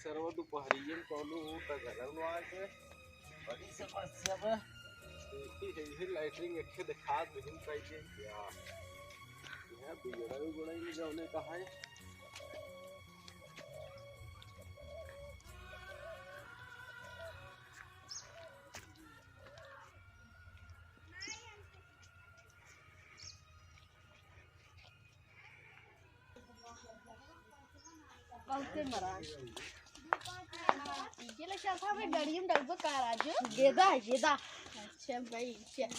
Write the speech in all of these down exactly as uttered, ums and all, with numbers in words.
सरवा दुपहरिये में कौनो हो त घरवा आके बड़ी समस्या बा। देखी है, ये लैट्रिन एक ठे दिखा दे, हम कह दे क्या। यहाँ बिगड़ा उगड़ा ही जौने कहा है। बहुते मरान। ये ले चल था भाई, गाड़ी में डलबो का राजू? गेदा है, गेदा। अच्छा भाई, चल।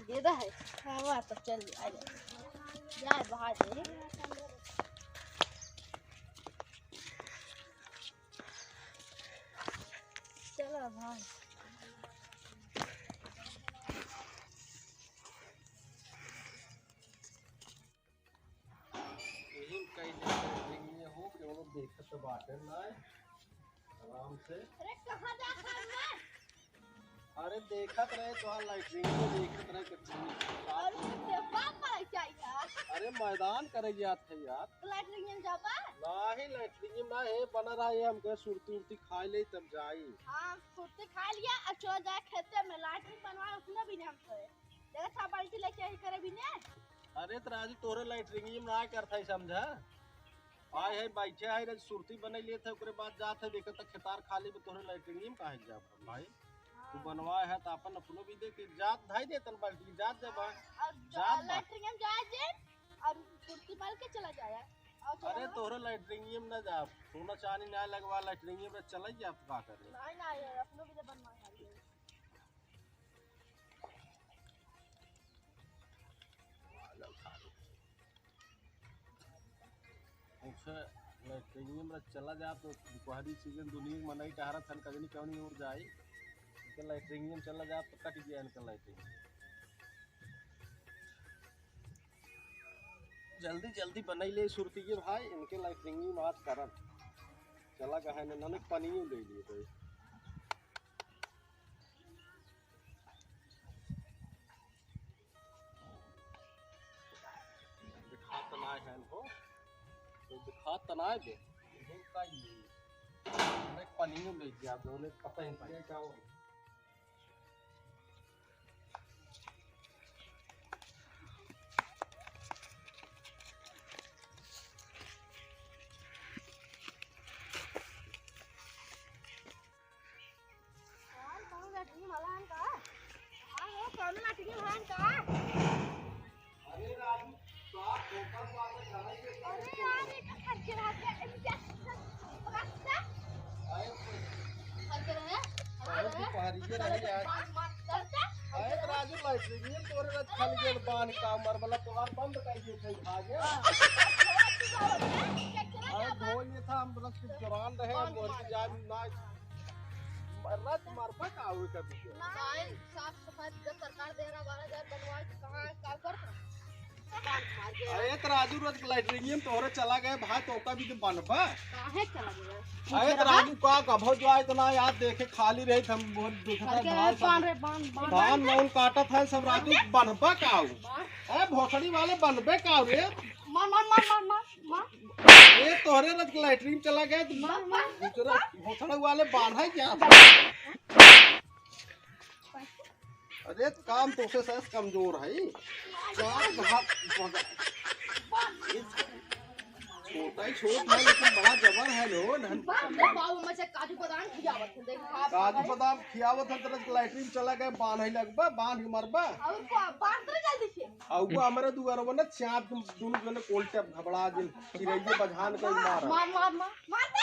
गेदा है। हाँ, वाह, तो चल, आ जा। जा, बाहर दे। चलो भाई। यही कहीं देखते हो कि वो लोग देखत तो बाटे ना है। आराम से। अरे, कहाँ जात है मैं? अरे, देखत रहे तो लैट्रिन को देखत रहे कितनी। अरे, तो क्या पढ़ाई चाहिए यार? अरे, मैदान करे जात है यार। तो लैट्रिन में जाबा? नाही, लैट्रिन में ना है, बना रहा है, हमके सुरती उरती खाए ले तब जाई। हाँ, सुरती खा लिया और चल जाए खेते में, लैट्रिन बनवाए उसने भी नहीं हमसे। देखा था बाल्टी लेके यही करे भी ने। अरे त राजू, तोहरे लैट्रिनियम ना करत है, समझा? आए है, बैठे है, रज सुरती बने लेत है, ओकरे बाद जात है, देखत है खेतार खाली में, तोहरे लैट्रिनियम काहे के जाब हम भाई? तू हाँ। बनवाए है त अपन अपनो भी देख, जात धाई देतन बाल्टी, जात जब है, हाँ, और जात बा। लैट्रिनियम जाए जे, और सुरती बाल के चला जाए। और चला अरे जाए। तोहरे लैट्रिनियम ना जाब, सोना चांदी ना लगवा, लैट्रिनियम में चला जाब, का करे? नहीं, नहीं, अपनो भी तो बनवाए है। अच्छा, लैट्रिनियम में चला जा तो दुपहरी सीजन दुनिया के मनई टहरत हन, कजनी कवनी ओर जाई। इनके लैट्रिनियम चला जा तो कट गया इनका लैट्रिन। जल्दी जल्दी बनाई ले सुरती के भाई, इनके लैट्रिनियम आज करब। चला गए हैं, ननक पानी ले लिए भाई। दिखात नाय है हो, तो दिखात नाय बे। ये का ये? मैं पनियो ले गया, दोनों पता ही नहीं क्या हो। यार, कौनो लैट्रिन वाला हन का? हाँ हो, कौनो लैट्रिन वाला हन का? अरे यार, ये तो खर्च के रहा है, इनके खर्च रहे? अरे, अरे, दुपहरिये रहे यार। अरे, तो राजू लैट्रिन, ये तोरे रथ खल गेल बांध का मर वाला तोहार बंद कर दिए थे भागे। अरे, धोइए था, हम लोग के दौरान रहे, मोर की जान ना मरला तो मरबा का हुई कभी के। नहीं, साफ सफाई जब सरकार दे रहा बारह हजार बनवाए तो कहाँ का करत रहा? अरे तो राजू रोज लैट्रिनियम तोहरे चला गए भाई, तो ओका भी तो बनबा। काहे चला गया? अरे तो राजू का कभो जो आए तो ना याद देखे खाली रही, हम बहुत देखत है करके धान रे, सब। बांध रे, बांध, बांध, धान बांध। मौन काटत है सब राजू, बनबा का हो? बांध। अरे भोसड़ी वाले बनबे का हो रे? मार, मार, मार, मार, मार। ए, तोहरे रज के लैट्रिन चला गए, तू दूसरा भोसड़ा वाले बांधा क्या? अरे, काम तो से सस कमजोर है। काम हाथ बगा-, छोटा ही छोट है, लेकिन बड़ा जबर है लो, धन। बाप रे, बाबू, मुझे काजू बादाम खियावत है, देख, बाप रे। काजू बादाम खियावत है, तरह के लैट्रिन चला गए, बांध ही लगबा, बांध के मरबा। और बा-, बांध रे जल्दी से। आ, वो हमारे दुआर में ना चाप दोनों जने कोल्टे घबरा जिन, चिरैये बजान के मार। मार, मार, मार, मार दे।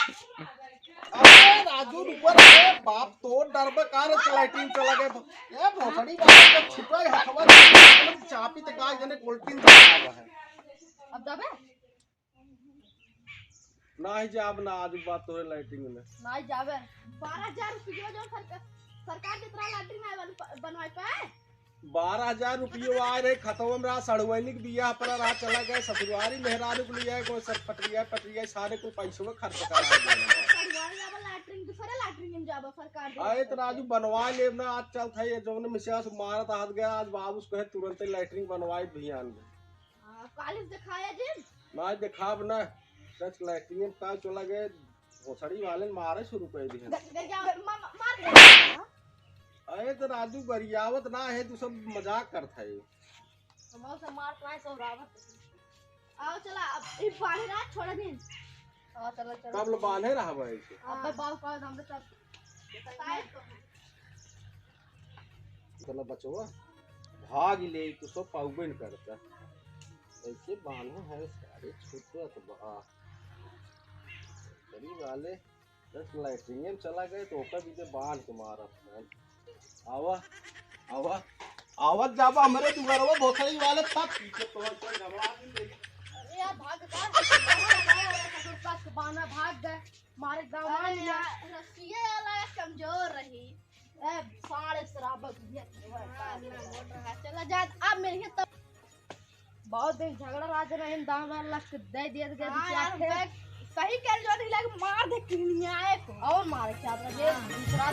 अरे राजू, रुको रे, बाप तो डर में कार से लैट्रिन चला गए। ए, भोसड़ी बाप के छिपा है, हथवा चापी तो गाय जने कोल्टिन चला गया है। अब दबे? नाही जाब ना, आज बात तोरे लैट्रिन में। नाही जाबे। बारह हजार रुपया जो सरकार, सरकार जितना लैट्रिन आए वाली प-, बनवाए पाए। बारह हजार रुपयो आए रहे, खतवा में रहा, सड़वैनी के बियाह पर रहा, चला गए ससुरारी मेहरारू के लिए, कोई सब पटरिया, पटरिया, सारे कुल पैसवा खर्च करा दिया। सड़वैनी जाबा लैट्रिन, दूसरे लैट्रिन में जाबा, सरकार दे अरे तो राजू बनवा लेब ना, आज चल था ये जौन में से आज मारत हाथ गया, आज बाबू से कहे तुरंत लैट्रिन बनवाए भियान में। हाँ, कालिस दिखाया जिन। ना दिखाब ना। दस लैट्रिन का चला गए, भोसड़ी वाले मारे शुरू कर दिए। ग-, ग-, ग-, मा-, मा-, मार दे। अरे तो राजू गरियावत ना है, तू सब मजाक करत है। हम से मार पाए तो रावत। आओ चला, अब ई बांधे ना छोड़ दिन। हाँ, चलो, चलो। कब ले बांधे रहबे इसे? अबे बाल कर दम सब। चला बचवा, भाग ले, तू सब पाउबे न करता। ऐसे बांधो है सारे, छूटत बा। गरीब वाले दस लैट्रिन में चला गए तो ओकर भी दे बांध के मारत है। आवा, आवा, आवत जाबा हमरे दुआरवा भोसड़ी वाले तब पीछे तो चल घबरा दिन। अरे यार, भाग का? ससुर पास के बाना भाग गए, मारे गाँव अरे में यार, रसिया वाला कमजोर रही। ए, साढ़े शराब पी है। हाँ, ना मोट रहा। चला जा, अब मेरे तब बहुत दिन झगड़ा राज रहे, दाम वाला के दे दिया, दे हाँ दिया यार, थे। हम सही कर जो दिला के मार दे किनिया को। और मारे क्या था, ये हाँ। दूसरा